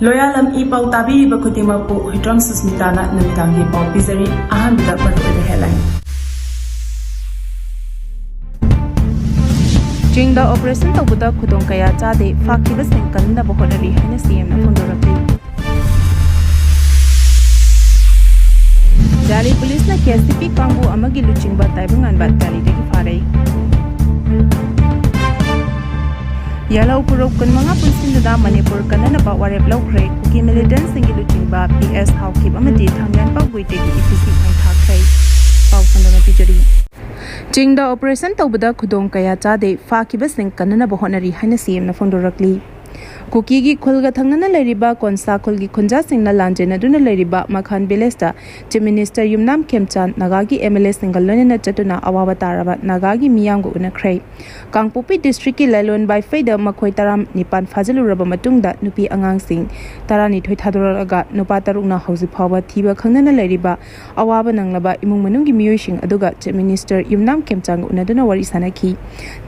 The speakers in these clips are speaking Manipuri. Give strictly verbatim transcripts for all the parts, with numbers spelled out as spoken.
ꯂꯣꯌꯥꯂꯝ ꯏ ꯄꯥꯎ ꯇꯥꯕꯤꯔꯤꯕ ꯈꯨꯗꯤꯡꯃꯛꯄꯨ ꯍꯨꯏꯗ꯭ꯔꯣꯝ ꯁꯨꯁꯃꯤꯇꯥꯅ ꯅꯨꯃꯤꯗꯥꯡꯒꯤ ꯄꯥꯎ ꯄꯤꯖꯔꯤ꯫ ꯑꯍꯥꯟꯕꯗ ꯃꯔꯨꯑꯣꯏꯕ headline꯫ ꯆꯤꯡꯗ operation ꯇꯧꯕꯗ ꯈꯨꯗꯣꯡ ꯀꯌꯥ ꯆꯥꯗꯦ, ꯐꯥꯈꯤꯕꯁꯤꯡ ꯀꯟꯅꯕ ꯍꯣꯠꯅꯔꯤ ꯍꯥꯏꯅ CMꯅ ꯐꯣꯡꯗꯣꯔꯛꯂꯤ꯫ ꯗꯦꯜꯂꯤ ꯄꯨꯂꯤꯁꯅ KCP ꯀꯥꯡꯕꯨ ꯑꯃꯒꯤ ꯂꯨꯆꯤꯡꯕ ꯇꯥꯏꯕꯪꯉꯥꯟꯕ ꯗꯦꯜꯂꯤꯗꯒꯤ ꯐꯥꯔꯦ꯫ ꯌꯥꯂꯧ ꯐꯨꯔꯨꯞ ꯀꯨꯟꯃꯉꯥ ꯄꯨꯟꯁꯤꯟꯗꯨꯅ ꯃꯅꯤꯄꯨꯔ ꯀꯟꯅꯅꯕ ꯋꯥꯔꯦꯞ ꯂꯧꯈ꯭ꯔꯦ꯫ ꯀꯨꯀꯤ militantꯁꯤꯡꯒꯤ ꯂꯨꯆꯤꯡꯕ PS ꯍꯥꯎꯈꯤꯕ ꯑꯃꯗꯤ ꯊꯥꯡꯌꯥꯟꯄꯥꯎ ꯒꯨꯏꯇꯦꯒꯤ ꯏꯐꯤꯁꯤ ꯃꯩ ꯊꯥꯈ꯭ꯔꯦ꯫ ꯄꯥꯎ ꯁꯟꯗꯣꯛꯅ ꯄꯤꯖꯔꯤ꯫ ꯆꯤꯡꯗ operation ꯇꯧꯕꯗ ꯈꯨꯗꯣꯡ ꯀꯌꯥ ꯆꯥꯗꯦ, ꯐꯥꯈꯤꯕꯁꯤꯡ ꯀꯟꯅꯅꯕ ꯍꯣꯠꯅꯔꯤ ꯍꯥꯏꯅ CMꯅ ꯐꯣꯡꯗꯣꯔꯛꯂꯤ꯫ ꯀꯨꯀꯤꯒꯤ ꯈꯨꯜꯒ ꯊꯪꯅꯅ ꯂꯩꯔꯤꯕ ꯀꯣꯟꯁꯥ ꯈꯨꯜꯒꯤ ꯈꯨꯟꯖꯥꯁꯤꯡꯅ ꯂꯥꯟꯖꯦꯟꯅꯗꯨꯅ ꯂꯩꯔꯤꯕ ꯃꯈꯥꯟ villageꯇ Chief Minister ꯌꯨꯝꯅꯥꯝ ꯈꯦꯝꯆꯥꯟ ꯅꯥꯒꯥꯒꯤ MLAꯁꯤꯡꯒ ꯂꯣꯏꯅꯅ ꯆꯠꯇꯨꯅ ꯑꯋꯥꯕ ꯇꯥꯔꯕ ꯅꯥꯒꯥꯒꯤ ꯃꯤꯌꯥꯝꯒ ꯎꯅꯈ꯭ꯔꯦ꯫ ꯀꯥꯡꯄꯣꯛꯄꯤ districtꯀꯤ ꯂꯥꯏꯂꯣꯟ ꯕꯥꯏꯐꯩꯗ ꯃꯈꯣꯏ ꯇꯔꯥꯅꯤꯄꯥꯟ ꯐꯥꯖꯤꯜꯂꯨꯔꯕ ꯃꯇꯨꯡꯗ ꯅꯨꯄꯤ ꯑꯉꯥꯡꯁꯤꯡ ꯇꯔꯥꯅꯤꯊꯣꯏ ꯊꯥꯗꯣꯔꯛꯂꯒ ꯅꯨꯄꯥ ꯇꯔꯨꯛꯅ ꯍꯧꯖꯤꯛ ꯐꯥꯎꯕ ꯊꯤꯕ ꯈꯪꯗꯅ ꯂꯩꯔꯤꯕ ꯑꯋꯥꯕ ꯅꯪꯂꯕ ꯏꯃꯨꯡ ꯃꯅꯨꯡꯒꯤ ꯃꯤꯑꯣꯏꯁꯤꯡ ꯑꯗꯨꯒ Chief Minister ꯌꯨꯝꯅꯥꯝ ꯈꯦꯝꯆꯥꯟꯒ ꯎꯅꯗꯨꯅ ꯋꯥꯔꯤ ꯁꯥꯅꯈꯤ꯫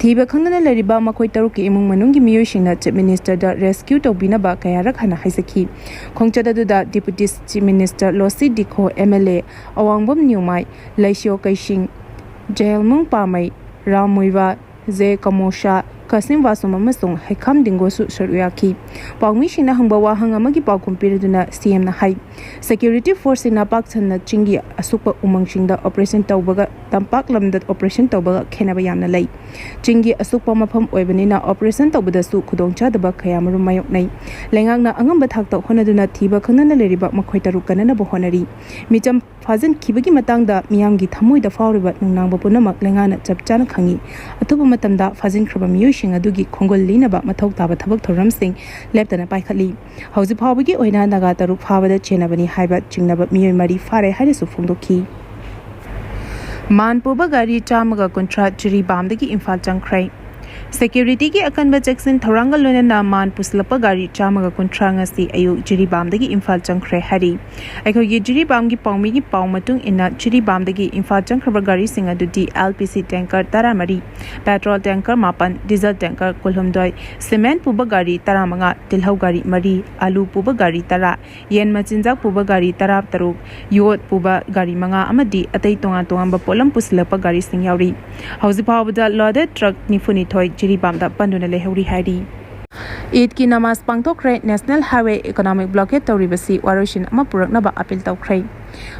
ꯊꯤꯕ ꯈꯪꯗꯅ ꯂꯩꯔꯤꯕ ꯃꯈꯣꯏ ꯇꯔꯨꯛꯀꯤ ꯏꯃꯨꯡ ꯃꯅꯨꯡꯒꯤ ꯃꯤꯑꯣꯏꯁꯤꯡꯅ Chief Ministerꯗ rescue ꯇꯧꯕꯤꯅꯕ ꯀꯌꯥꯔꯛ ꯍꯟꯅ ꯍꯥꯏꯖꯈꯤ꯫ ꯈꯣꯡꯆꯠ ꯑꯗꯨꯗ Deputy Chief Minister ꯂꯣꯁꯤ ꯗꯤꯈꯣ, MLA ꯑꯋꯥꯡꯕꯝ ꯅ꯭ꯌꯨꯃꯥꯏ, ꯂꯩꯁꯤꯌꯣ ꯀꯩꯁꯤꯡ, ꯖꯌꯦꯜꯃꯨꯡ ꯄꯥꯃꯩ, ꯔꯥꯝ ꯃꯨꯏꯋꯥ, ꯖꯦ ꯀꯃꯣꯁꯥ, ꯀꯥꯁꯤꯝ ꯋꯥꯁꯨꯝ ꯑꯃꯁꯨꯡ ꯍꯩꯈꯥꯝ ꯗꯤꯡꯒꯣꯁꯨ ꯁꯔꯨꯛ ꯌꯥꯈꯤ꯫ ꯄꯥꯎꯃꯤꯁꯤꯡꯅ ꯍꯪꯕ ꯋꯥꯍꯪ ꯑꯃꯒꯤ ꯄꯥꯎꯈꯨꯝ ꯄꯤꯔꯗꯨꯅ CMꯅ ꯍꯥꯏ, security forceꯁꯤꯡꯅ ꯄꯥꯛ ꯁꯟꯅ ꯆꯤꯡꯒꯤ ꯑꯁꯨꯛꯄ ꯎꯃꯪꯁꯤꯡꯗ operation ꯇꯧꯕꯒ ꯇꯝꯄꯥꯛ ꯂꯝꯗ operation ꯇꯧꯕꯒ ꯈꯦꯠꯅꯕ ꯌꯥꯝꯅ ꯂꯩ꯫ ꯆꯤꯡꯒꯤ ꯑꯁꯨꯛꯄ ꯃꯐꯝ ꯑꯣꯏꯕꯅꯤꯅ operation ꯇꯧꯕꯗꯁꯨ ꯈꯨꯗꯣꯡꯆꯥꯗꯕ ꯀꯌꯥꯃꯔꯨꯝ ꯃꯥꯌꯣꯛꯅꯩ꯫ ꯂꯩꯉꯥꯛꯅ ꯑꯉꯝꯕ ꯊꯥꯛꯇ ꯍꯣꯠꯅꯗꯨꯅ ꯊꯤꯕ ꯈꯪꯗꯅ ꯂꯩꯔꯤꯕ ꯃꯈꯣꯏ ꯇꯔꯨꯛ ꯀꯟꯅꯅꯕ ꯍꯣꯠꯅꯔꯤ꯫ ꯃꯤꯆꯝ ꯐꯥꯖꯤꯟꯈꯤꯕꯒꯤ ꯃꯇꯥꯡꯗ ꯃꯤꯌꯥꯝꯒꯤ ꯊꯃꯣꯏꯗ ꯐꯥꯎꯔꯤꯕ ꯅꯨꯡꯅꯥꯡꯕ ꯄꯨꯝꯅꯃꯛ ꯂꯩꯉꯥꯛꯅ ꯆꯞ ꯆꯥꯅ ꯈꯪꯏ꯫ ꯑꯊꯨꯕ ꯃꯇꯝꯗ ꯐꯥꯖꯤꯟꯈ꯭ꯔꯕ ꯃꯤꯑꯣꯏꯁꯤꯡ ꯑꯗꯨꯒꯤ ꯈꯣꯡꯒꯨꯜ ꯂꯤꯅꯕ ꯃꯊꯧ ꯇꯥꯕ ꯊꯕꯛ ꯊꯧꯔꯝꯁꯤꯡ ꯂꯦꯞꯇꯅ ꯄꯥꯏꯈꯠꯂꯤ꯫ ꯍꯧꯖꯤꯛ ꯐꯥꯎꯕꯒꯤ ꯑꯣꯏꯅ ꯅꯥꯒꯥ ꯇꯔꯨꯛ ꯐꯥꯕꯗ ꯆꯦꯟꯅꯕꯅꯤ ꯍꯥꯏꯕ ꯆꯤꯡꯅꯕ ꯃꯤꯑꯣꯏ ꯃꯔꯤ ꯐꯥꯔꯦ ꯍꯥꯏꯅꯁꯨ ꯐꯣꯡꯗꯣꯛꯈꯤ꯫ ꯃꯥꯟ ꯄꯨꯕ ꯒꯥꯔꯤ ꯆꯥꯝꯃꯒ ꯀꯨꯟꯊ꯭ꯔꯥ ꯖꯤꯔꯤꯕꯥꯝꯗꯒꯤ ꯏꯝꯐꯥꯜ ꯆꯪꯈ꯭ꯔꯦ꯫ ꯁꯦꯀ꯭ꯌꯨꯔꯤꯇꯤꯒꯤ ꯑꯀꯟꯕ ꯆꯦꯛꯁꯤꯟ ꯊꯧꯔꯥꯡꯒ ꯂꯣꯏꯅꯅ ꯃꯥꯟ ꯄꯨꯁꯤꯜꯂꯛꯄ ꯒꯥꯔꯤ ꯆꯥꯝꯃꯒ ꯀꯨꯟꯊ꯭ꯔꯥ ꯉꯁꯤ ꯑꯌꯨꯛ ꯖꯤꯔꯤꯕꯥꯝꯗꯒꯤ ꯏꯝꯐꯥꯜ ꯆꯪꯈ꯭ꯔꯦ ꯍꯥꯏꯔꯤ꯫ ꯑꯩꯈꯣꯏꯒꯤ ꯖꯤꯔꯤꯕꯥꯝꯒꯤ ꯄꯥꯎꯃꯤꯒꯤ ꯄꯥꯎ ꯃꯇꯨꯡ ꯏꯟꯅ, ꯖꯤꯔꯤꯕꯥꯝꯗꯒꯤ ꯏꯝꯐꯥꯜ ꯆꯪꯈ꯭ꯔꯕ ꯒꯥꯔꯤꯁꯤꯡ ꯑꯗꯨꯗꯤ ꯑꯦꯜ ꯄꯤ ꯁꯤ ꯇꯦꯡꯀꯔ ꯇꯔꯥꯃꯔꯤ, ꯄꯦꯇ꯭ꯔꯣꯜ ꯇꯦꯡꯀꯔ ꯃꯥꯄꯟ, ꯗꯤꯖꯜ ꯇꯦꯡꯀꯔ ꯀꯨꯟꯍꯨꯝꯗꯣꯏ, ꯁꯤꯃꯦꯟ ꯄꯨꯕ ꯒꯥꯔꯤ ꯇꯔꯥꯃꯉꯥ, ꯇꯤꯜꯍꯧ ꯒꯥꯔꯤ ꯃꯔꯤ, ꯑꯂꯨ ꯄꯨꯕ ꯒꯥꯔꯤ ꯇꯔꯥ, ꯌꯦꯟ ꯃꯆꯤꯟꯖꯥꯛ ꯄꯨꯕ ꯒꯥꯔꯤ ꯇꯔꯥꯇꯔꯨꯛ, ꯌꯣꯠ ꯄꯨꯕ ꯒꯥꯔꯤ ꯃꯉꯥ ꯑꯃꯗꯤ ꯑꯇꯩ ꯇꯣꯉꯥꯟ ꯇꯣꯉꯥꯟꯕ ꯄꯣꯠꯂꯝ ꯄꯨꯁꯤꯜꯂꯛꯄ ꯒꯥꯔꯤꯁꯤꯡ ꯌꯥꯎꯔꯤ꯫ ꯍꯧꯖꯤꯛ ꯐꯥꯎꯕꯗ ꯂꯣꯗꯦꯗ ꯇ꯭ꯔꯛ ꯅꯤꯐꯨꯅꯤꯊꯣꯏ ꯖꯤꯔꯤꯕꯥꯝꯗ ꯄꯟꯗꯨꯅ ꯂꯩꯍꯧꯔꯤ ꯍꯥꯏꯔꯤ꯫ ꯏꯗꯀꯤ ꯅꯃꯥꯖ ꯄꯥꯡꯊꯣꯛꯈ꯭ꯔꯦ꯫ ꯅꯦꯁꯅꯦꯜ ꯍꯥꯏꯋꯦ ꯏꯀꯣꯅꯣꯃꯤꯛ ꯕ꯭ꯂꯣꯀꯦꯗ ꯇꯧꯔꯤꯕꯁꯤ ꯋꯥꯔꯣꯏꯁꯤꯟ ꯑꯃ ꯄꯨꯔꯛꯅꯕ ꯑꯄꯤꯜ ꯇꯧꯈ꯭ꯔꯦ꯫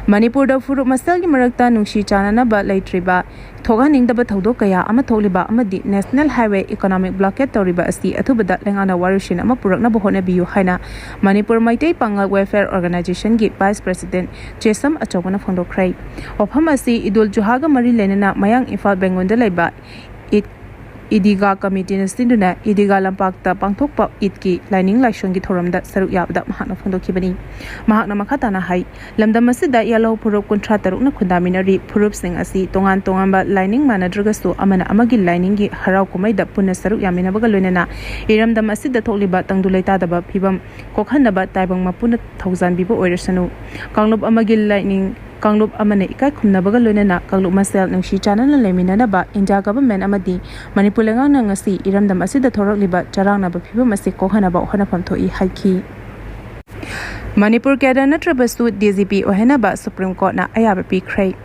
ꯃꯅꯤꯄꯨꯔꯗ ꯐꯨꯔꯨꯞ ꯃꯁꯦꯜꯒꯤ ꯃꯔꯛꯇ ꯅꯨꯡꯁꯤ ꯆꯥꯟꯅꯅꯕ ꯂꯩꯇ꯭ꯔꯤꯕ, ꯊꯣꯛꯍꯟꯅꯤꯡꯗꯕ ꯊꯧꯗꯣꯛ ꯀꯌꯥ ꯑꯃ ꯊꯣꯛꯂꯤꯕ ꯑꯃꯗꯤ ꯅꯦꯁꯅꯦꯜ ꯍꯥꯏꯋꯦ ꯏꯀꯣꯅꯣꯃꯤꯛ ꯕ꯭ꯂꯣꯀꯦꯗ ꯇꯧꯔꯤꯕ ꯑꯁꯤ ꯑꯊꯨꯕꯗ ꯂꯩꯉꯥꯛꯅ ꯋꯥꯔꯣꯏꯁꯤꯟ ꯑꯃ ꯄꯨꯔꯛꯅꯕ ꯍꯣꯠꯅꯕꯤꯌꯨ ꯍꯥꯏꯅ ꯃꯅꯤꯄꯨꯔ ꯃꯩꯇꯩ ꯄꯥꯉꯜ ꯋꯦꯜꯐꯤꯌꯔ ꯑꯣꯔꯒꯅꯥꯏꯖꯦꯁꯟꯒꯤ ꯚꯥꯏꯁ ꯄ꯭ꯔꯦꯁꯤꯗꯦꯟꯠ ꯆꯦꯁꯝ ꯑꯆꯧꯕꯅ ꯐꯣꯡꯗꯣꯛꯈ꯭ꯔꯦ꯫ ꯋꯥꯐꯝ ꯑꯁꯤ ꯏꯗꯨꯜ ꯖꯨꯍꯥꯒ ꯃꯔꯤ ꯂꯩꯅꯅ ꯃꯌꯥꯡ ꯏꯝꯐꯥꯜ ꯕꯦꯡꯒꯣꯟꯗ ꯂꯩꯕ ꯏꯗ-, ꯏꯗꯤꯒꯥ ꯀꯃꯤꯇꯤꯅ ꯁꯤꯟꯗꯨꯅ ꯏꯗꯤꯒꯥ ꯂꯝꯄꯥꯛꯇ ꯄꯥꯡꯊꯣꯛꯄ ꯏꯗꯀꯤ ꯂꯥꯏꯅꯤꯡ ꯂꯥꯏꯁꯣꯟꯒꯤ ꯊꯧꯔꯝꯗ ꯁꯔꯨꯛ ꯌꯥꯕꯗ ꯃꯍꯥꯛꯅ ꯐꯣꯡꯗꯣꯛꯈꯤꯕꯅꯤ꯫ ꯃꯍꯥꯛꯅ ꯃꯈꯥ ꯇꯥꯅ ꯍꯥꯏ, ꯂꯝꯗꯝ ꯑꯁꯤꯗ ꯌꯥꯂꯧ ꯐꯨꯔꯨꯞ ꯀꯨꯟꯊ꯭ꯔꯥ ꯇꯔꯨꯛꯅ ꯈꯨꯟꯗꯥꯃꯤꯟꯅꯔꯤ꯫ ꯐꯨꯔꯨꯞꯁꯤꯡ ꯑꯁꯤ ꯇꯣꯉꯥꯟ ꯇꯣꯉꯥꯟꯕ ꯂꯥꯏꯅꯤꯡ ꯃꯥꯟꯅꯗ꯭ꯔꯒꯁꯨ ꯑꯃꯅ ꯑꯃꯒꯤ ꯂꯥꯏꯅꯤꯡꯒꯤ ꯍꯔꯥꯎ ꯀꯨꯝꯍꯩꯗ ꯄꯨꯟꯅ ꯁꯔꯨꯛ ꯌꯥꯃꯤꯟꯅꯕꯒ ꯂꯣꯏꯅꯅ ꯏꯔꯝꯗꯝ ꯑꯁꯤꯗ ꯊꯣꯛꯂꯤꯕ ꯇꯪꯗꯨ ꯂꯩꯇꯥꯗꯕ ꯐꯤꯕꯝ ꯀꯣꯛꯍꯟꯅꯕ ꯇꯥꯏꯕꯪ ꯃꯄꯨꯅ ꯊꯧꯖꯥꯟꯕꯤꯕ ꯑꯣꯏꯔꯁꯅꯨ꯫ ꯀꯥꯡꯂꯨꯞ ꯑꯃꯒꯤ ꯂꯥꯏꯅꯤꯡ, ꯀꯥꯡꯂꯨꯞ ꯑꯃꯅ ꯏꯀꯥꯏ ꯈꯨꯝꯅꯕꯒ ꯂꯣꯏꯅꯅ ꯀꯥꯡꯂꯨꯞ ꯃꯁꯦꯜ ꯅꯨꯡꯁꯤ ꯆꯥꯟꯅꯅ ꯂꯩꯃꯤꯟꯅꯅꯕ ꯏꯟꯗꯤꯌꯥ ꯒꯚꯔꯟꯃꯦꯟꯠ ꯑꯃꯗꯤ ꯃꯅꯤꯄꯨꯔ ꯂꯩꯉꯥꯛꯅ ꯉꯁꯤ ꯏꯔꯝꯗꯝ ꯑꯁꯤꯗ ꯊꯣꯔꯛꯂꯤꯕ ꯆꯔꯥꯡꯅꯕ ꯐꯤꯕꯝ ꯑꯁꯤ ꯀꯣꯛꯍꯟꯅꯕ ꯍꯣꯠꯅꯐꯝ ꯊꯣꯛꯏ ꯍꯥꯏꯈꯤ꯫ ꯃꯅꯤꯄꯨꯔ ꯀꯦꯗꯔ ꯅꯠꯇ꯭ꯔꯕꯁꯨ ꯗꯤ ꯖꯤ ꯄꯤ ꯑꯣꯏꯍꯟꯅꯕ ꯁꯨꯄ꯭ꯔꯤꯝ ꯀꯣꯔꯠꯅ ꯑꯌꯥꯕ ꯄꯤꯈ꯭ꯔꯦ꯫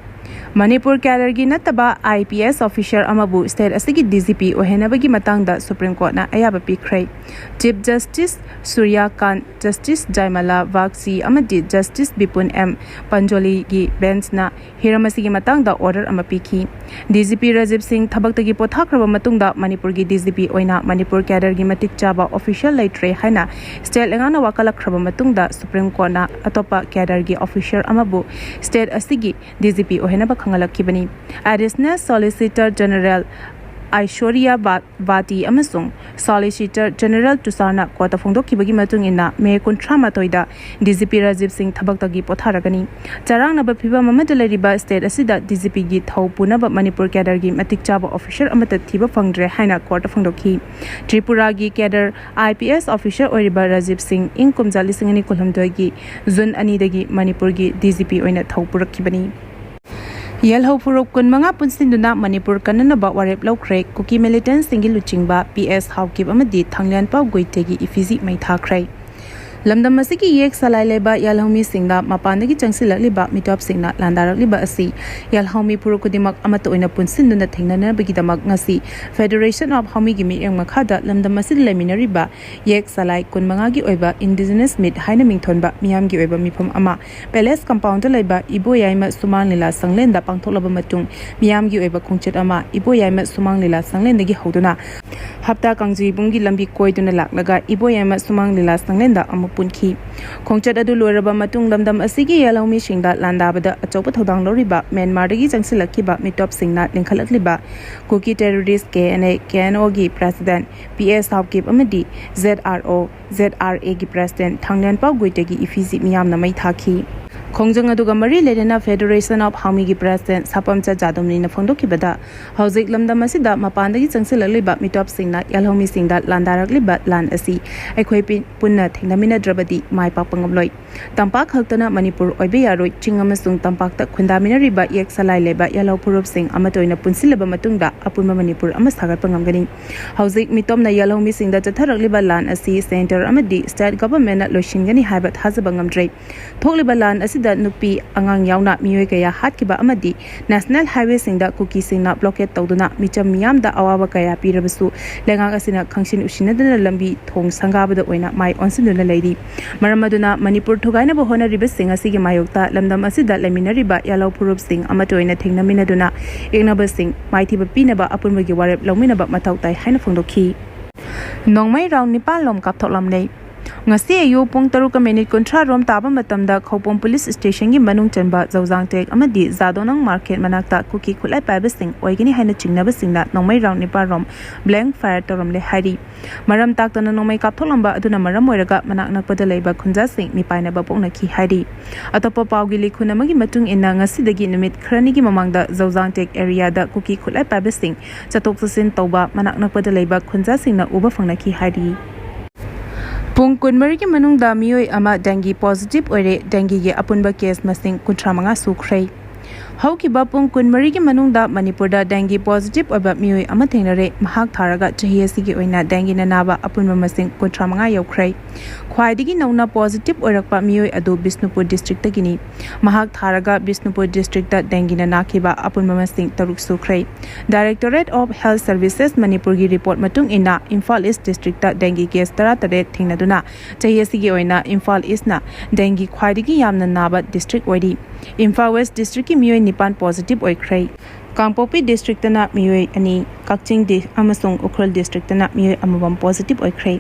ꯃꯅꯤꯄꯨꯔ ꯀꯦꯗꯔꯒꯤ ꯅꯠꯇꯕ ꯑꯥꯏ ꯄꯤ ꯑꯦꯁ ꯑꯣꯐꯤꯁꯔ ꯑꯃꯕꯨ ꯁ꯭ꯇꯦꯠ ꯑꯁꯤꯒꯤ ꯗꯤ ꯖꯤ ꯄꯤ ꯑꯣꯏꯍꯟꯅꯕꯒꯤ ꯃꯇꯥꯡꯗ ꯁꯨꯄ꯭ꯔꯤꯝ ꯀꯣꯔꯠꯅ ꯑꯌꯥꯕ ꯄꯤꯈ꯭ꯔꯦ꯫ ꯆꯤꯐ ꯖꯁꯇꯤꯁ ꯁꯨꯔ꯭ꯌꯥꯀꯥꯟꯠ, ꯖꯁꯇꯤꯁ ꯖꯥꯏꯃꯂꯥ ꯕꯥꯒꯆꯤ ꯑꯃꯗꯤ ꯖꯁꯇꯤꯁ ꯕꯤꯄꯨꯟ ꯑꯦꯝ ꯄꯟꯖꯣꯂꯤꯒꯤ ꯕꯦꯟꯆꯅ ꯍꯤꯔꯝ ꯑꯁꯤꯒꯤ ꯃꯇꯥꯡꯗ ꯑꯣꯔꯗꯔ ꯑꯃ ꯄꯤꯈꯤ꯫ ꯗꯤ ꯖꯤ ꯄꯤ ꯔꯥꯖꯤꯕ ꯁꯤꯡ ꯊꯕꯛꯇꯒꯤ ꯄꯣꯊꯥꯈ꯭ꯔꯕ ꯃꯇꯨꯡꯗ ꯃꯅꯤꯄꯨꯔꯒꯤ ꯗꯤ ꯖꯤ ꯄꯤ ꯑꯣꯏꯅ ꯃꯅꯤꯄꯨꯔ ꯀꯦꯗꯔꯒꯤ ꯃꯇꯤꯛ ꯆꯥꯕ ꯑꯣꯐꯤꯁꯤꯌꯦꯜ ꯂꯩꯇ꯭ꯔꯦ ꯍꯥꯏꯅ ꯁ꯭ꯇꯦꯠ ꯂꯩꯉꯥꯛꯅ ꯋꯥꯀꯠꯂꯛꯈ꯭ꯔꯕ ꯃꯇꯨꯡꯗ ꯁꯨꯄ꯭ꯔꯤꯝ ꯀꯣꯔꯠꯅ ꯑꯇꯣꯞꯄ ꯀꯦꯗꯔꯒꯤ ꯑꯣꯐꯤꯁꯔ ꯑꯃꯕꯨ ꯁ꯭ꯇꯦꯠ ꯑꯁꯤꯒꯤ ꯗꯤ ꯖꯤ ꯄꯤ ꯑꯣꯏꯍꯟꯅꯕ ꯈꯪꯍꯜꯂꯛꯈꯤꯕꯅꯤ꯫ ꯑꯦꯗꯤꯁꯅꯦꯜ ꯁꯣꯂꯤꯁꯤꯇꯔ ꯖꯦꯅꯔꯦꯜ ꯑꯥꯏꯁꯣꯔꯤꯌꯥ ꯕꯥ-, ꯕꯥꯇꯤ ꯑꯃꯁꯨꯡ Solicitor General ꯇꯨꯁꯥꯔꯅ ꯀꯣꯔꯠꯇ ꯐꯣꯡꯗꯣꯛꯈꯤꯕꯒꯤ ꯃꯇꯨꯡ ꯏꯟꯅ ꯃꯦ ꯀꯨꯟꯊ꯭ꯔꯥ ꯃꯥꯊꯣꯏꯗ ꯗꯤ ꯖꯤ ꯄꯤ ꯔꯥꯖꯤꯕ ꯁꯤꯡ ꯊꯕꯛꯇꯒꯤ ꯄꯣꯊꯥꯔꯒꯅꯤ꯫ ꯆꯔꯥꯡꯅꯕ ꯐꯤꯚꯝ ꯑꯃꯗ ꯂꯩꯔꯤꯕ ꯁ꯭ꯇꯦꯠ ꯑꯁꯤꯗ ꯗꯤ ꯖꯤ ꯄꯤꯒꯤ ꯊꯧ ꯄꯨꯅꯕ ꯃꯅꯤꯄꯨꯔ ꯀꯦꯗꯔꯒꯤ ꯃꯇꯤꯛ ꯆꯥꯕ ꯑꯣꯐꯤꯁꯔ ꯑꯃꯠꯇ ꯊꯤꯕ ꯐꯪꯗ꯭ꯔꯦ ꯍꯥꯏꯅ ꯀꯣꯔꯠꯇ ꯐꯣꯡꯗꯣꯛꯈꯤ꯫ ꯇ꯭ꯔꯤꯄꯨꯔꯥꯒꯤ cadre I P S officer ꯑꯣꯏꯔꯤꯕ ꯔꯥꯖꯤꯕ ꯁꯤꯡ ꯏꯪ ꯀꯨꯝꯖꯥ ꯂꯤꯁꯤꯡ ꯑꯅꯤ ꯀꯨꯟꯍꯨꯝꯗꯣꯏꯒꯤ ꯖꯨꯟ ꯑꯅꯤꯗꯒꯤ ꯃꯅꯤꯄꯨꯔꯒꯤ ꯗꯤ ꯖꯤ ꯄꯤ ꯑꯣꯏꯅ ꯊꯧ ꯄꯨꯔꯛꯈꯤꯕꯅꯤ꯫ ꯌꯦꯜꯍꯧ ꯐꯨꯔꯨꯞ ꯀꯨꯟꯃꯉꯥ ꯄꯨꯟꯁꯤꯟꯗꯨꯅ ꯃꯅꯤꯄꯨꯔ ꯀꯟꯅꯅꯕ ꯋꯥꯔꯦꯞ ꯂꯧꯈ꯭ꯔꯦ꯫ ꯀꯨꯀꯤ ꯃꯤꯂꯤꯇꯦꯟꯠꯁꯤꯡꯒꯤ ꯂꯨꯆꯤꯡꯕ ꯄꯤ ꯑꯦꯁ ꯍꯥꯎꯀꯤꯞ ꯑꯃꯗꯤ ꯊꯥꯡꯂꯦꯟꯄꯥꯎ ꯒꯨꯏꯇꯦꯒꯤ ꯏꯐꯤꯖꯤ ꯃꯩ ꯊꯥꯈ꯭ꯔꯦ꯫ ꯂꯝꯗꯝ ꯑꯁꯤꯒꯤ ꯌꯦꯛ ꯁꯂꯥꯏ ꯂꯩꯕ ꯌꯦꯜꯍꯧꯃꯤꯁꯤꯡꯗ ꯃꯄꯥꯟꯗꯒꯤ ꯆꯪꯁꯤꯜꯂꯛꯂꯤꯕ ꯃꯤꯇꯣꯞꯁꯤꯡꯅ ꯂꯥꯟꯗꯥꯔꯛꯂꯤꯕ ꯑꯁꯤ ꯌꯦꯜꯍꯧꯃꯤ ꯐꯨꯔꯨꯞ ꯈꯨꯗꯤꯡꯃꯛ ꯑꯃꯠꯇ ꯑꯣꯏꯅ ꯄꯨꯟꯁꯤꯟꯗꯨꯅ ꯊꯦꯡꯅꯅꯕꯒꯤꯗꯃꯛ ꯉꯁꯤ Federation of ꯍꯧꯃꯤꯒꯤ ꯃꯤꯠꯌꯦꯡ ꯃꯈꯥꯗ ꯂꯝꯗꯝ ꯑꯁꯤꯗ ꯂꯩꯃꯤꯟꯅꯔꯤꯕ ꯌꯦꯛ ꯁꯂꯥꯏ ꯀꯨꯟꯃꯉꯥꯒꯤ ꯑꯣꯏꯕ Indigenous Meet ꯍꯥꯏꯅ ꯃꯤꯡꯊꯣꯟꯕ ꯃꯤꯌꯥꯝꯒꯤ ꯑꯣꯏꯕ ꯃꯤꯐꯝ ꯑꯃ ꯄꯦꯂꯦꯁ ꯀꯝꯄꯥꯎꯟꯗ ꯂꯩꯕ ꯏꯕꯣꯌꯥꯏꯃ ꯁꯨꯃꯥꯡ ꯂꯤꯂꯥ ꯁꯪꯂꯦꯟꯗ ꯄꯥꯡꯊꯣꯛꯂꯕ ꯃꯇꯨꯡ, ꯃꯤꯌꯥꯝꯒꯤ ꯑꯣꯏꯕ ꯈꯣꯡꯆꯠ ꯑꯃ ꯏꯕꯣꯌꯥꯏꯃ ꯁꯨꯃꯥꯡ ꯂꯤꯂꯥ ꯁꯪꯂꯦꯟꯗꯒꯤ ꯍꯧꯗꯨꯅ ꯍꯞꯇꯥ ꯀꯥꯡꯖꯩꯕꯨꯡꯒꯤ ꯂꯝꯕꯤ ꯀꯣꯏꯗꯨꯅ ꯂꯥꯛꯂꯒ ꯏꯕꯣꯌꯥꯏꯃ ꯁꯨꯃꯥꯡ ꯂꯤꯂꯥ ꯁꯪꯂꯦꯟꯗ ꯑꯃꯨꯛ ꯄꯨꯟꯈꯤ꯫ ꯈꯣꯡꯆꯠ ꯑꯗꯨ ꯂꯣꯏꯔꯕ ꯃꯇꯨꯡ ꯂꯝꯗꯝ ꯑꯁꯤꯒꯤ ꯌꯦꯜꯍꯧꯃꯤꯁꯤꯡꯗ ꯂꯥꯟꯗꯥꯕꯗ ꯑꯆꯧꯕ ꯊꯧꯗꯥꯡ ꯂꯧꯔꯤꯕ ꯃ꯭ꯌꯥꯟꯃꯥꯔꯗꯒꯤ ꯆꯪꯁꯤꯜꯂꯛꯈꯤꯕ ꯃꯤꯇꯣꯞꯁꯤꯡꯅ ꯂꯤꯡꯈꯠꯂꯛꯂꯤꯕ Kuki terrorist K N A, K N ꯑꯣꯒꯤ ꯄ꯭ꯔꯦꯁꯤꯗꯦꯟꯠ ꯄꯤ ꯑꯦꯁ ꯍꯥꯎꯀꯤꯞ ꯑꯃꯗꯤ Z R O, Z R ꯑꯦꯒꯤ ꯄ꯭ꯔꯦꯁꯤꯗꯦꯟꯠ ꯊꯥꯡꯂꯦꯟꯄꯥꯎ ꯒꯨꯏꯇꯦꯒꯤ ꯏꯐꯤꯖꯤ ꯃꯤꯌꯥꯝꯅ ꯃꯩ ꯊꯥꯈꯤ꯫ ꯈꯣꯡꯖꯪ ꯑꯗꯨꯒ ꯃꯔꯤ ꯂꯩꯅꯅ Federation of ꯍꯥꯎꯃꯤꯒꯤ ꯄ꯭ꯔꯦꯁꯤꯗꯦꯟꯠ ꯁꯥꯄꯝꯆ ꯖꯥꯗꯨꯝꯅꯤꯅ ꯐꯣꯡꯗꯣꯛꯈꯤꯕꯗ, ꯍꯧꯖꯤꯛ ꯂꯝꯗꯝ ꯑꯁꯤꯗ ꯃꯄꯥꯟꯗꯒꯤ ꯆꯪꯁꯤꯜꯂꯛꯂꯤꯕ ꯃꯤꯇꯣꯞꯁꯤꯡꯅ ꯌꯦꯜꯍꯧꯃꯤꯁꯤꯡꯗ ꯂꯥꯟꯗꯥꯔꯛꯂꯤꯕ ꯂꯥꯟ ꯑꯁꯤ ꯑꯩꯈꯣꯏ ꯄꯤ-, ꯄꯨꯟꯅ ꯊꯦꯡꯅꯃꯤꯟꯅꯗ꯭ꯔꯕꯗꯤ ꯃꯥꯏ ꯄꯥꯛꯄ ꯉꯝꯂꯣꯏ꯫ ꯇꯝꯄꯥꯛ ꯈꯛꯇꯅ ꯃꯅꯤꯄꯨꯔ ꯑꯣꯏꯕ ꯌꯥꯔꯣꯏ, ꯆꯤꯡ ꯑꯃꯁꯨꯡ ꯇꯝꯄꯥꯛꯇ ꯈꯨꯟꯗꯥꯃꯤꯟꯅꯔꯤꯕ ꯌꯦꯛ ꯁꯂꯥꯏ ꯂꯩꯕ ꯌꯦꯜꯍꯧ ꯐꯨꯔꯨꯞꯁꯤꯡ ꯑꯃꯠꯇ ꯑꯣꯏꯅ ꯄꯨꯟꯁꯤꯜꯂꯕ ꯃꯇꯨꯡꯗ ꯑꯄꯨꯟꯕ ꯃꯅꯤꯄꯨꯔ ꯑꯃ ꯁꯥꯒꯠꯄ ꯉꯝꯒꯅꯤ꯫ ꯍꯧꯖꯤꯛ ꯃꯤꯇꯣꯞꯅ ꯌꯦꯜꯍꯧꯃꯤꯁꯤꯡꯗ ꯆꯠꯊꯔꯛꯂꯤꯕ ꯂꯥꯟ ꯑꯁꯤ ꯁꯦꯟꯇꯔ ꯑꯃꯗꯤ ꯁ꯭ꯇꯦꯠ ꯒꯚꯔꯟꯃꯦꯟꯠꯅ ꯂꯣꯏꯁꯤꯟꯒꯅꯤ ꯍꯥꯏꯕ ꯊꯥꯖꯕ ꯉꯝꯗ꯭ꯔꯦ꯫ ꯊꯣꯛꯂꯤꯕ ꯂꯥꯟ ꯑꯁꯤꯗ ꯅꯨꯄꯤ, ꯑꯉꯥꯡ ꯌꯥꯎꯅ ꯃꯤꯑꯣꯏ ꯀꯌꯥ ꯍꯥꯠꯈꯤꯕ ꯑꯃꯗꯤ ꯅꯦꯁꯅꯦꯜ ꯍꯥꯏꯋꯦꯁꯤꯡꯗ ꯀꯨꯀꯤꯁꯤꯡꯅ ꯕ꯭ꯂꯣꯀꯦꯗ ꯇꯧꯗꯨꯅ ꯃꯤꯆꯝ ꯃꯤꯌꯥꯝꯗ ꯑꯋꯥꯕ ꯀꯌꯥ ꯄꯤꯔꯕꯁꯨ, ꯂꯩꯉꯥꯛ ꯑꯁꯤꯅ ꯈꯪꯁꯤꯟ ꯎꯁꯤꯟꯅꯗꯅ ꯂꯝꯕꯤ ꯊꯣꯡ ꯁꯪꯒꯥꯕꯗ ꯑꯣꯏꯅ ꯃꯥꯏ ꯑꯣꯟꯁꯤꯟꯗꯨꯅ ꯂꯩꯔꯤ꯫ ꯃꯔꯝ ꯑꯗꯨꯅ ꯃꯅꯤꯄꯨꯔ ꯊꯨꯒꯥꯏꯅꯕ ꯍꯣꯠꯅꯔꯤꯕꯁꯤꯡ ꯑꯁꯤꯒꯤ ꯃꯥꯌꯣꯛꯇ ꯂꯝꯗꯝ ꯑꯁꯤꯗ ꯂꯩꯃꯤꯟꯅꯔꯤꯕ ꯌꯦꯜꯍꯧ ꯐꯨꯔꯨꯞꯁꯤꯡ ꯑꯃꯠꯇ ꯑꯣꯏꯅ ꯊꯦꯡꯅꯃꯤꯟꯅꯗꯨꯅ ꯌꯦꯛꯅꯕꯁꯤꯡ ꯃꯥꯏꯊꯤꯕ ꯄꯤꯅꯕ ꯑꯄꯨꯟꯕꯒꯤ ꯋꯥꯔꯦꯞ ꯂꯧꯃꯤꯟꯅꯕ ꯃꯊꯧ ꯇꯥꯏ ꯍꯥꯏꯅ ꯐꯣꯡꯗꯣꯛꯈꯤ꯫ ꯅꯣꯡꯃꯩ ꯔꯥꯎꯟ ꯅꯤꯄꯥꯟ ꯂꯣꯝ ꯀꯥꯞꯊꯣꯛꯂꯝꯂꯦ꯫ ꯉꯁꯤ ꯑꯌꯨꯛ ꯄꯨꯡ ꯇꯔꯨꯛꯀ ꯃꯤꯅꯤꯠ ꯀꯨꯟꯊ꯭ꯔꯥ ꯔꯣꯝ ꯇꯥꯕ ꯃꯇꯝꯗ ꯈꯧꯄꯨꯝ ꯄꯨꯂꯤꯁ ꯁ꯭ꯇꯦꯁꯟꯒꯤ ꯃꯅꯨꯡ ꯆꯟꯕ ꯖꯧꯖꯥꯡꯇꯦꯛ ꯑꯃꯗꯤ ꯖꯥꯗꯣꯅꯪ ꯃꯥꯔꯀꯦꯠ ꯃꯅꯥꯛꯇ ꯀꯨꯀꯤ ꯈꯨꯠꯂꯥꯏ ꯄꯥꯏꯕꯁꯤꯡ ꯑꯣꯏꯒꯅꯤ ꯍꯥꯏꯅ ꯆꯤꯡꯅꯕꯁꯤꯡꯅ ꯅꯣꯡꯃꯩ ꯔꯥꯎꯟ ꯅꯤꯄꯥꯜ ꯔꯣꯝ ꯕ꯭ꯂꯦꯡ ꯐꯥꯌꯔ ꯇꯧꯔꯝꯂꯦ ꯍꯥꯏꯔꯤ꯫ ꯃꯔꯝ ꯇꯥꯛꯇꯅ ꯅꯣꯡꯃꯩ ꯀꯥꯞꯊꯣꯛꯂꯝꯕ ꯑꯗꯨꯅ ꯃꯔꯝ ꯑꯣꯏꯔꯒ ꯃꯅꯥꯛ ꯅꯛꯄꯗ ꯂꯩꯕ ꯈꯨꯟꯖꯥꯁꯤꯡ ꯃꯤꯄꯥꯏꯅꯕ ꯄꯣꯛꯅꯈꯤ ꯍꯥꯏꯔꯤ꯫ ꯑꯇꯣꯞꯄ ꯄꯥꯎꯒꯤ ꯂꯤꯈꯨꯟ ꯑꯃꯒꯤ ꯃꯇꯨꯡ ꯏꯟꯅ ꯉꯁꯤꯗꯒꯤ ꯅꯨꯃꯤꯠ ꯈꯔꯅꯤꯒꯤ ꯃꯃꯥꯡꯗ ꯖꯧꯖꯥꯡꯇꯦꯛ ꯑꯦꯔꯤꯌꯥꯗ ꯀꯨꯀꯤ ꯈꯨꯠꯂꯥꯏ ꯄꯥꯏꯕꯁꯤꯡ ꯆꯠꯊꯣꯛ ꯆꯠꯁꯤꯟ ꯇꯧꯕ ꯃꯅꯥꯛ ꯅꯛꯄꯗ ꯂꯩꯕ ꯈꯨꯟꯖꯥꯁꯤꯡꯅ ꯎꯕ ꯐꯪꯅꯈꯤ ꯍꯥꯏꯔꯤ꯫ ꯄꯨꯡ ꯀꯨꯟꯃꯔꯤꯒꯤ ꯃꯅꯨꯡꯗ ꯃꯤꯑꯣꯏ ꯑꯃ ꯗꯦꯡꯒꯤ ꯄꯣꯖꯤꯇꯤꯚ ꯑꯣꯏꯔꯦ꯫ ꯗꯦꯡꯒꯤꯒꯤ ꯑꯄꯨꯟꯕ ꯀꯦꯁ ꯃꯁꯤꯡ ꯀꯨꯟꯊ꯭ꯔꯥ ꯃꯉꯥ ꯁꯨꯈ꯭ꯔꯦ꯫ ꯍꯧꯈꯤꯕ ꯄꯨꯡ ꯀꯨꯟꯃꯔꯤꯒꯤ ꯃꯅꯨꯡꯗ ꯃꯅꯤꯄꯨꯔꯗ ꯗꯦꯡꯒꯤ ꯄꯣꯖꯤꯇꯤꯚ ꯑꯣꯏꯕ ꯃꯤꯑꯣꯏ ꯑꯃ ꯊꯦꯡꯅꯔꯦ꯫ ꯃꯍꯥꯛ ꯊꯥꯔꯒ ꯆꯍꯤ ꯑꯁꯤꯒꯤ ꯑꯣꯏꯅ ꯗꯦꯡꯒꯤꯅ ꯅꯥꯕ ꯑꯄꯨꯟꯕ ꯃꯁꯤꯡ ꯀꯨꯟꯊ꯭ꯔꯥ ꯃꯉꯥ ꯌꯧꯈ꯭ꯔꯦ꯫ ꯈ꯭ꯋꯥꯏꯗꯒꯤ ꯅꯧꯅ ꯄꯣꯖꯤꯇꯤꯚ ꯑꯣꯏꯔꯛꯄ ꯃꯤꯑꯣꯏ ꯑꯗꯨ ꯕꯤꯁꯅꯨꯄꯨꯔ ꯗꯤꯁꯇ꯭ꯔꯤꯛꯇꯒꯤꯅꯤ꯫ ꯃꯍꯥꯛ ꯊꯥꯔꯒ ꯕꯤꯁꯅꯨꯄꯨꯔ ꯗꯤꯁꯇ꯭ꯔꯤꯛꯇ ꯗꯦꯡꯒꯤꯅ ꯅꯥꯈꯤꯕ ꯑꯄꯨꯟꯕ ꯃꯁꯤꯡ ꯇꯔꯨꯛ ꯁꯨꯈ꯭ꯔꯦ꯫ Directorate of Health Services ꯃꯅꯤꯄꯨꯔꯒꯤ ꯔꯤꯄꯣꯔꯠ ꯃꯇꯨꯡ ꯏꯟꯅ ꯏꯝꯐꯥꯜ ꯏꯁ ꯗꯤꯁꯇ꯭ꯔꯤꯛꯇ ꯗꯦꯡꯒꯤ ꯀꯦꯁ ꯇꯔꯥꯇꯔꯦꯠ ꯊꯦꯡꯅꯗꯨꯅ ꯆꯍꯤ ꯑꯁꯤꯒꯤ ꯑꯣꯏꯅ ꯏꯝꯐꯥꯜ ꯏꯁꯅ ꯗꯦꯡꯒꯤ ꯈ꯭ꯋꯥꯏꯗꯒꯤ ꯌꯥꯝꯅ ꯅꯥꯕ ꯗꯤꯁꯇ꯭ꯔꯤꯛ ꯑꯣꯏꯔꯤ꯫ ꯏꯝꯐꯥꯜ ꯋꯦꯁ ꯗꯤꯁꯇ꯭ꯔꯤꯛꯀꯤ ꯃꯤꯑꯣꯏ ꯅꯤꯄꯥꯟ ꯄꯣꯖꯤꯇꯤꯚ ꯑꯣꯏꯈ꯭ꯔꯦ꯫ ꯀꯥꯡꯄꯣꯛꯄꯤ ꯗꯤꯁꯇ꯭ꯔꯤꯛꯇꯅ ꯃꯤꯑꯣꯏ ꯑꯅꯤ, ꯀꯛꯆꯤꯡ ꯗꯤ-, ꯑꯃꯁꯨꯡ ꯎꯈ꯭ꯔꯨꯜ ꯗꯤꯁꯇ꯭ꯔꯤꯛꯇꯅ ꯃꯤꯑꯣꯏ ꯑꯃꯃꯝ ꯄꯣꯖꯤꯇꯤꯚ ꯑꯣꯏꯈ꯭ꯔꯦ꯫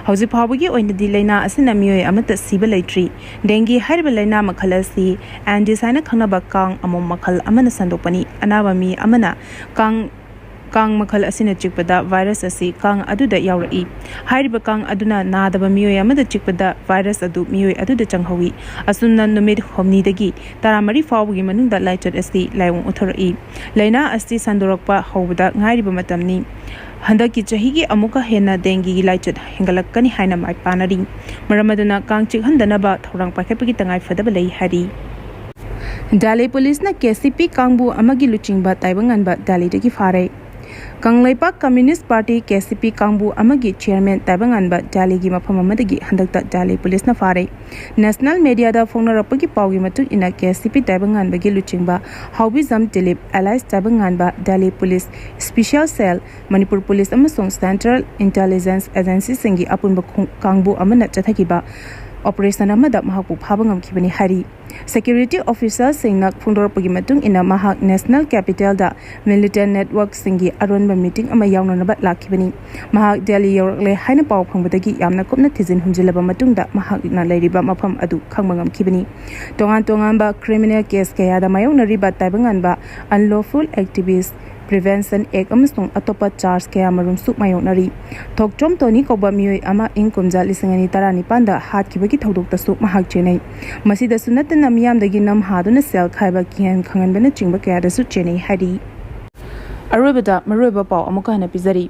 ꯍꯧꯖꯤꯛ ꯐꯥꯎꯕꯒꯤ ꯑꯣꯏꯅꯗꯤ ꯂꯥꯏꯅꯥ ꯑꯁꯤꯅ ꯃꯤꯑꯣꯏ ꯑꯃꯠꯇ ꯁꯤꯕ ꯂꯩꯇ꯭ꯔꯤ꯫ ꯗꯦꯡꯒꯤ ꯍꯥꯏꯔꯤꯕ ꯂꯥꯏꯅꯥ ꯃꯈꯜ ꯑꯁꯤ ꯑꯦꯟꯗꯤꯁ ꯍꯥꯏꯅ ꯈꯪꯅꯕ ꯀꯥꯡ ꯑꯃꯣꯝ ꯃꯈꯜ ꯑꯃꯅ ꯁꯟꯗꯣꯛꯄꯅꯤ꯫ ꯑꯅꯥꯕ ꯃꯤ ꯑꯃꯅ ꯀꯥꯡ, ꯀꯥꯡ ꯃꯈꯜ ꯑꯁꯤꯅ ꯆꯤꯛꯄꯗ ꯚꯥꯏꯔꯁ ꯑꯁꯤ ꯀꯥꯡ ꯑꯗꯨꯗ ꯌꯥꯎꯔꯛꯏ꯫ ꯍꯥꯏꯔꯤꯕ ꯀꯥꯡ ꯑꯗꯨꯅ ꯅꯥꯗꯕ ꯃꯤꯑꯣꯏ ꯑꯃꯗ ꯆꯤꯛꯄꯗ ꯚꯥꯏꯔꯁ ꯑꯗꯨ ꯃꯤꯑꯣꯏ ꯑꯗꯨꯗ ꯆꯪꯍꯧꯏ꯫ ꯑꯁꯨꯝꯅ ꯅꯨꯃꯤꯠ ꯍꯨꯝꯅꯤꯗꯒꯤ ꯇꯔꯥꯃꯔꯤ ꯐꯥꯎꯕꯒꯤ ꯃꯅꯨꯡꯗ ꯂꯥꯏꯆꯠ ꯑꯁꯤ ꯂꯥꯏꯑꯣꯡ ꯎꯠꯊꯣꯔꯛꯏ꯫ ꯂꯥꯏꯅꯥ ꯑꯁꯤ ꯁꯟꯗꯣꯔꯛꯄ ꯍꯧꯕꯗ ꯉꯥꯏꯔꯤꯕ ꯃꯇꯝꯅꯤ꯫ ꯍꯟꯗꯛꯀꯤ ꯆꯍꯤꯒꯤ ꯑꯃꯨꯛꯀ ꯍꯦꯟꯅ ꯗꯦꯡꯒꯤꯒꯤ ꯂꯥꯏꯆꯠ ꯍꯦꯟꯒꯠꯂꯛꯀꯅꯤ ꯍꯥꯏꯅ ꯃꯥꯏ ꯄꯥꯅꯔꯤ꯫ ꯃꯔꯝ ꯑꯗꯨꯅ ꯀꯥꯡ ꯆꯤꯛꯍꯟꯗꯅꯕ ꯊꯧꯔꯥꯡ ꯄꯥꯏꯈꯠꯄꯒꯤ ꯇꯉꯥꯏ ꯐꯗꯕ ꯂꯩ ꯍꯥꯏꯔꯤ꯫ ꯗꯦꯜꯂꯤ ꯄꯨꯂꯤꯁꯅ ꯀꯦ ꯁꯤ ꯄꯤ ꯀꯥꯡꯕꯨ ꯑꯃꯒꯤ ꯂꯨꯆꯤꯡꯕ ꯇꯥꯏꯕꯪꯉꯥꯟꯕ ꯗꯦꯜꯂꯤꯗꯒꯤ ꯐꯥꯔꯦ꯫ Kangleipak communist party, K C ꯄꯤ, ꯀꯥꯡꯕꯨ ꯑꯃꯒꯤ ꯆꯤꯌꯔꯃꯦꯟ ꯇꯥꯏꯕꯪꯉꯥꯟꯕ ꯗꯦꯜꯂꯤꯒꯤ ꯃꯐꯝ ꯑꯃꯗꯒꯤ ꯍꯟꯗꯛꯇ ꯗꯦꯜꯂꯤ ꯄꯨꯂꯤꯁꯅ ꯐꯥꯔꯦ꯫ ꯅꯦꯁꯅꯦꯜ ꯃꯦꯗꯤꯌꯥꯗ ꯐꯣꯡꯅꯔꯛꯄꯒꯤ ꯄꯥꯎꯒꯤ ꯃꯇꯨꯡ ꯏꯟꯅ, ꯀꯦ ꯁꯤ ꯄꯤ ꯇꯥꯏꯕꯪꯉꯥꯟꯕꯒꯤ ꯂꯨꯆꯤꯡꯕ ꯍꯥꯎꯕꯤꯖꯝ ꯗꯤꯂꯤꯞ ꯑꯦꯂꯥꯏꯁ ꯇꯥꯏꯕꯪꯉꯥꯟꯕ Delhi police special cell, Manipur police ꯑꯃꯁꯨꯡ ꯁꯦꯟꯇ꯭ꯔꯦꯜ ꯏꯟꯇꯦꯂꯤꯖꯦꯟꯁ ꯑꯦꯖꯦꯟꯁꯤꯁꯤꯡꯒꯤ ꯑꯄꯨꯟꯕ ꯈꯣꯡ-, ꯀꯥꯡꯕꯨ ꯑꯃꯅ ꯆꯠꯊꯈꯤꯕ ꯑꯣꯄꯔꯦꯁꯟ ꯑꯃꯗ ꯃꯍꯥꯛꯄꯨ ꯐꯥꯕ ꯉꯝꯈꯤꯕꯅꯤ ꯍꯥꯏꯔꯤ꯫ ꯁꯦꯀ꯭ꯌꯨꯔꯤꯇꯤ ꯑꯣꯐꯤꯁꯔꯁꯤꯡꯅ ꯐꯣꯡꯗꯣꯔꯛꯄꯒꯤ ꯃꯇꯨꯡ ꯏꯟꯅ, ꯃꯍꯥꯛ ꯅꯦꯁꯅꯦꯜ ꯀꯦꯄꯤꯇꯦꯜꯗ ꯃꯤꯂꯤꯇꯦꯟ ꯅꯦꯠꯋꯔꯛꯁꯤꯡꯒꯤ ꯑꯔꯣꯟꯕ ꯃꯤꯇꯤꯡ ꯑꯃ ꯌꯥꯎꯅꯅꯕ ꯂꯥꯛꯈꯤꯕꯅꯤ꯫ ꯃꯍꯥꯛ ꯗꯦꯜꯂꯤ ꯌꯧꯔꯛꯂꯦ ꯍꯥꯏꯅ ꯄꯥꯎ ꯐꯪꯕꯗꯒꯤ ꯌꯥꯝꯅ ꯀꯨꯞꯅ ꯊꯤꯖꯤꯟ ꯍꯨꯝꯖꯤꯜꯂꯕ ꯃꯇꯨꯡꯗ ꯃꯍꯥꯛꯅ ꯂꯩꯔꯤꯕ ꯃꯐꯝ ꯑꯗꯨ ꯈꯪꯕ ꯉꯝꯈꯤꯕꯅꯤ꯫ ꯇꯣꯉꯥꯟ ꯇꯣꯉꯥꯟꯕ ꯀ꯭ꯔꯤꯃꯤꯅꯦꯜ ꯀꯦꯁ ꯀꯌꯥꯗ ꯃꯥꯌꯣꯛꯅꯔꯤꯕ ꯇꯥꯏꯕꯪꯉꯥꯟꯕ ꯑꯟꯂꯣꯐꯨꯜ ꯑꯦꯛꯇꯤꯚꯤꯁ ꯄ꯭ꯔꯤꯚꯦꯟꯁꯟ ꯑꯦꯛ ꯑꯃꯁꯨꯡ ꯑꯇꯣꯞꯄ ꯆꯥꯔꯖ ꯀꯌꯥꯃꯔꯨꯝꯁꯨ ꯃꯥꯌꯣꯛꯅꯔꯤ꯫ ꯊꯣꯛꯆꯣꯝ ꯇꯣꯅꯤ ꯀꯧꯕ ꯃꯤꯑꯣꯏ ꯑꯃ ꯏꯪ ꯀꯨꯝꯖꯥ ꯂꯤꯁꯤꯡ ꯑꯅꯤ ꯇꯔꯥꯅꯤꯄꯥꯟꯗ ꯍꯥꯠꯈꯤꯕꯒꯤ ꯊꯧꯗꯣꯛꯇꯁꯨ ꯃꯍꯥꯛ ꯆꯦꯟꯅꯩ꯫ ꯃꯁꯤꯗꯁꯨ ꯅꯠꯇꯅ, ꯃꯤꯌꯥꯝꯗꯒꯤ ꯅꯝ ꯍꯥꯗꯨꯅ ꯁꯦꯜ ꯈꯥꯏꯕ, ꯀꯤꯍꯟ ꯈꯪꯍꯟꯕꯅꯆꯤꯡꯕ ꯀꯌꯥꯗꯁꯨ ꯆꯦꯟꯅꯩ ꯍꯥꯏꯔꯤ꯫ ꯑꯔꯣꯏꯕꯗ ꯃꯔꯨꯑꯣꯏꯕ ꯄꯥꯎ ꯑꯃꯨꯛꯀ ꯍꯟꯅ ꯄꯤꯖꯔꯤ꯫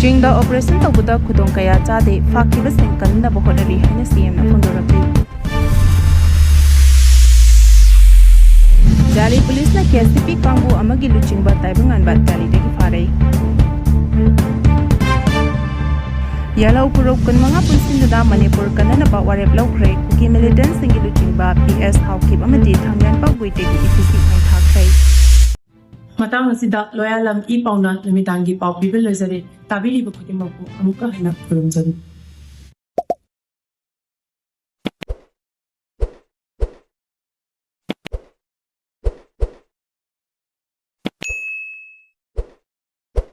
ꯆꯤꯡꯗ ꯑꯣꯄꯔꯦꯁꯟ ꯇꯧꯕꯗ ꯈꯨꯗꯣꯡ ꯀꯌꯥ ꯆꯥꯗꯦ, ꯐꯥꯈꯤꯕꯁꯤꯡ ꯀꯟꯅꯕ ꯍꯣꯠꯅꯔꯤ ꯍꯥꯏꯅ ꯁꯤ ꯑꯦꯝꯅ ꯐꯣꯡꯗꯣꯔꯛꯂꯤ꯫ ꯗꯦꯜꯂꯤ ꯄꯨꯂꯤꯁꯅ ꯀꯦ ꯑꯦꯁ ꯇꯤ ꯄꯤ ꯀꯥꯡꯕꯨ ꯑꯃꯒꯤ ꯂꯨꯆꯤꯡꯕ ꯇꯥꯏꯕꯪꯉꯥꯟꯕ ꯗꯦꯜꯂꯤꯗꯒꯤ ꯐꯥꯔꯦ꯫ ꯌꯥꯂꯧ ꯐꯨꯔꯨꯞ ꯀꯨꯟꯃꯉꯥ ꯄꯨꯟꯁꯤꯟꯗꯨꯅ ꯃꯅꯤꯄꯨꯔ ꯀꯟꯅꯅꯕ ꯋꯥꯔꯦꯞ ꯂꯧꯈ꯭ꯔꯦ꯫ ꯀꯨꯀꯤ ꯃꯤꯂꯤꯇꯦꯟꯁꯤꯡꯒꯤ ꯂꯨꯆꯤꯡꯕ ꯄꯤ ꯑꯦꯁ ꯍꯥꯎꯈꯤꯞ ꯑꯃꯗꯤ ꯊꯥꯡꯖꯥꯟꯄꯥ ꯒꯨꯏꯇꯦꯒꯤ ꯏꯐꯤꯁꯤ ꯃꯩ ꯊꯥꯈ꯭ꯔꯦ꯫ ꯃꯇꯥꯡ ꯑꯁꯤꯗ ꯂꯣꯌꯥꯂꯝ ꯏ ꯄꯥꯎꯅ ꯅꯨꯃꯤꯗꯥꯡꯒꯤ ꯄꯥꯎ ꯄꯤꯕ ꯂꯣꯏꯖꯔꯦ꯫ ꯇꯥꯕꯤꯔꯤꯕ ꯈꯨꯗꯤꯡꯃꯛꯄꯨ ꯑꯃꯨꯛꯀ ꯍꯟꯅ ꯈꯨꯔꯨꯝꯖꯔꯤ꯫